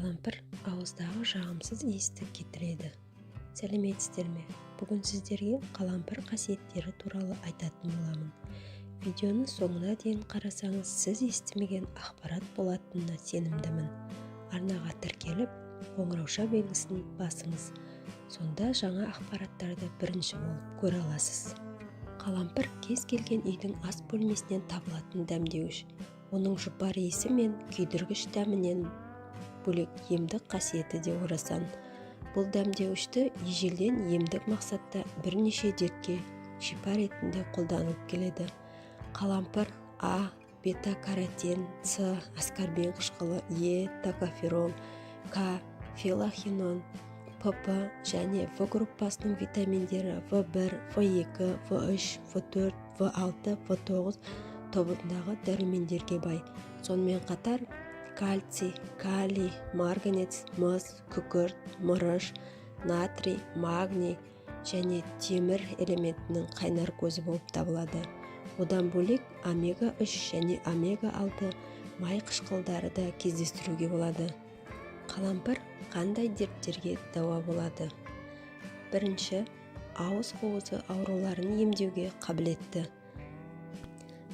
Қалампыр ауыздағы жағымсыз иісті кетіреді. Сәлеметсіздер ме? Бүгін сіздерге қалампыр қасиеттері туралы айтатын боламын. Видеоны соңына дейін қарасаңыз, сіз естімеген ақпарат болатынына сенімдімін. Арнаға тіркеліп, қоңырауша белгісін басыңыз. Сонда жаңа ақпараттарды бірінші болып көре аласыз. Қалампыр кез келген үйдің ас бөлмесінен табылатын дәмдеуіш. Оның жұпар иісі мен күйдіргіш дәмінен бөлек, емдік қасиеті де орасан. Бұл дәмдеуішті ежелден емдік мақсатта бірнеше дертке шипа ретінде қолданылып келеді. Қалампыр А бета каротин, С аскорбин қышқылы, Е токоферол, К филохинон, ПП және В группасының витаминдері, В1, В2, В3, В4, В6, В9 тобындағы дәрумендерге бай. Сонымен қатар кальций, калий, марганец, мыс, күкірт, мырыш, натрий, магний және темір элементінің қайнар көзі болып табылады. Одан бөлек омега-3 және омега-6 май қышқылдары да кездестіруге болады. Қалампыр қандай дерттерге дауа болады? Бірінші, ауыз қуысы ауруларын емдеуге қабілетті.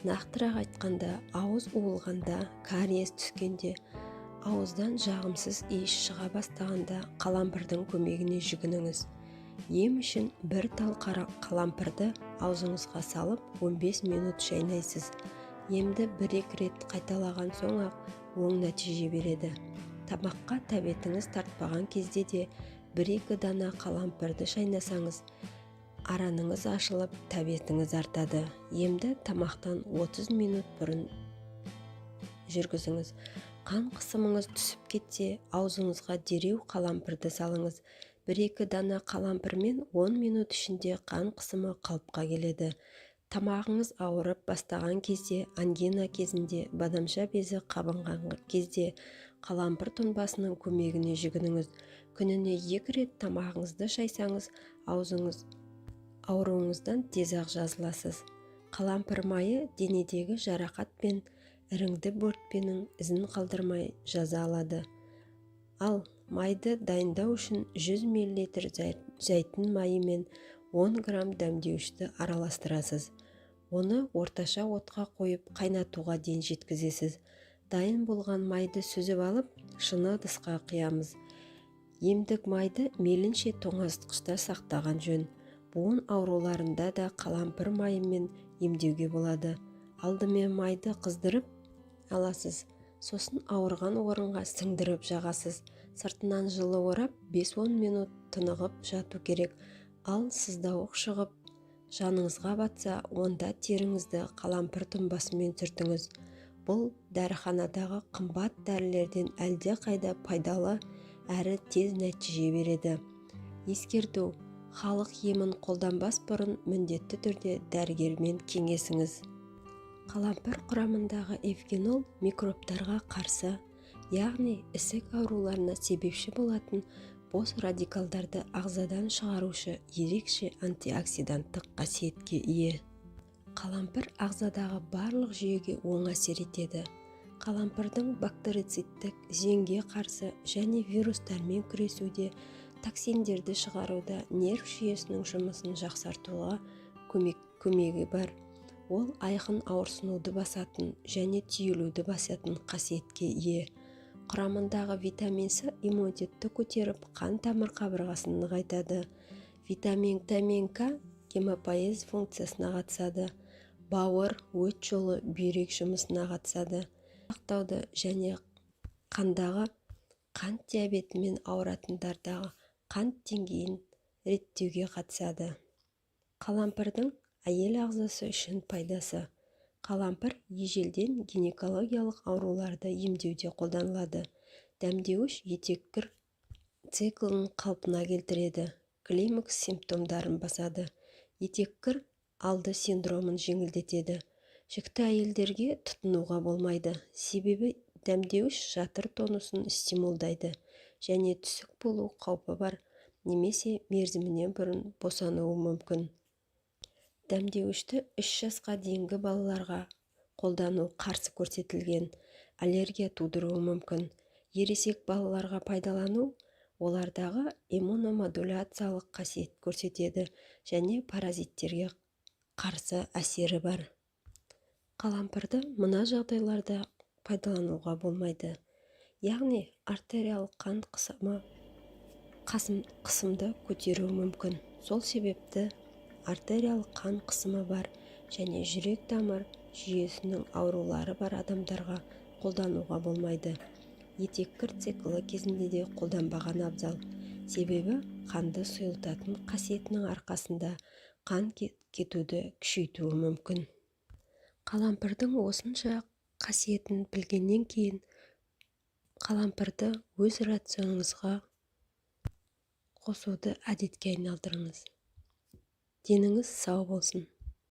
Нақтырақ айтқанда, ауыз уылғанда, кариес түскенде, ауыздан жағымсыз иіс шыға бастағанда қалампырдың көмегіне жүгініңіз. Ем үшін бір тал қалампырды аузыңызға салып, 15 минут шайнайсыз. Емді бір-екі рет қайталаған соң-ақ оң нәтиже береді. Тамаққа тәбетіңіз тартпаған кезде де бір-екі дана қалампырды шайнасаңыз, араныңыз ашылып, тәбетіңіз артады. Емді тамақтан 30 минут бұрын жүргізіңіз. Қан қысымыңыз түсіп кетсе, аузыңызға дереу қалампырды салыңыз. Бір-екі дана қалампырмен 10 минут ішінде қан қысымы қалыпқа келеді. Тамағыңыз ауырып бастаған кезде, ангина кезінде, бадамша безі қабынған кезде қалампыр тұнбасының көмегіне жүгініңіз. Күніне екі рет тамағыңызды шайсаңыз, аузыңыз ауруыңыздан тез-ақ жазыласыз. Қалампыр майы денедегі жарақат пен іріңді бөртпенің ізін қалдырмай жаза алады. Ал майды дайындау үшін 100 мл зәйтүн майы мен 10 грамм дәмдеуішті араластырасыз. Оны орташа отқа қойып, қайнатуға дейін жеткізесіз. Дайын болған майды сүзіп алып, шыны ыдысқа құямыз. Емдік майды мейлінше тоңазытқышта сақтаған жөн. Буын ауруларында да қалампыр майымен емдеуге болады. Алдымен майды қыздырып аласыз, сосын ауырған орынға сіңдіріп жағасыз. Сыртынан жылы орап, 5-10 минут тынығып жату керек. Ал сыздауық шығып, жаныңызға батса, онда теріңізді қалампыр тұнбасымен сүртіңіз. Бұл дәріханадағы қымбат дәрілерден әлде қайда пайдалы әрі тез нәтиже береді. Ескерту: халық емін қолданбас бұрын міндетті түрде дәрігермен кеңесіңіз. Қалампыр құрамындағы эвгенол микробтарға қарсы, яғни ісік ауруларына себепші болатын бос радикалдарды ағзадан шығарушы ерекше антиоксиданттық қасиетке ие. Қалампыр ағзадағы барлық жүйеге оң әсер етеді. Қалампырдың бактерицидтік, зеңге қарсы және вирустармен күресуде, токсиндерді шығаруда, нерв жүйесінің жұмысын жақсартуға көмегі бар. Ол айқын ауырсынуды басатын және түйілуді басатын қасиетке ие. Құрамындағы витамин С иммунитетті көтеріп, қан тамыр қабырғасын нығайтады. Витамин К гемопоэз функциясына қатысады, бауыр, өт жолы, бүйрек жұмысына қатысады, сақтауды және қандағы қант диабетімен ауыратындардағы қант деңгейін реттеуге қатысады. Қалампырдың әйел ағзасы үшін пайдасы. Қалампыр ежелден гинекологиялық ауруларды емдеуде қолданылады. Дәмдеуіш етеккір циклін қалпына келтіреді, климакс симптомдарын басады, етеккір алды синдромын жеңілдетеді. Жүкті әйелдерге тұтынуға болмайды, себебі дәмдеуіш жатыр тонусын стимулдайды және түсік болу қаупі бар немесе мерзімінен бұрын босануы мүмкін. Дәмдеуішті 3 жасқа дейінгі балаларға қолдану қарсы көрсетілген, аллергия тудыруы мүмкін. Ересек балаларға пайдалану олардағы иммуномодуляциялық қасиет көрсетеді және паразиттерге қарсы әсері бар. Қалампырды мына жағдайларда пайдалануға болмайды, яғни артериялық қан қысымы қысымды көтеруі мүмкін. Сол себепті артериялық қан қысымы бар және жүрек-тамыр жүйесінің аурулары бар адамдарға қолдануға болмайды. Етеккір циклі кезінде де қолданбаған абзал, себебі қанды сұйылтатын қасиетінің арқасында қан кетуді күшейтуі мүмкін. Қалампырдың осынша қасиетін білгеннен кейін қалампырды өз рационыңызға қосуды әдетке айналдырыңыз. Деніңіз сау болсын.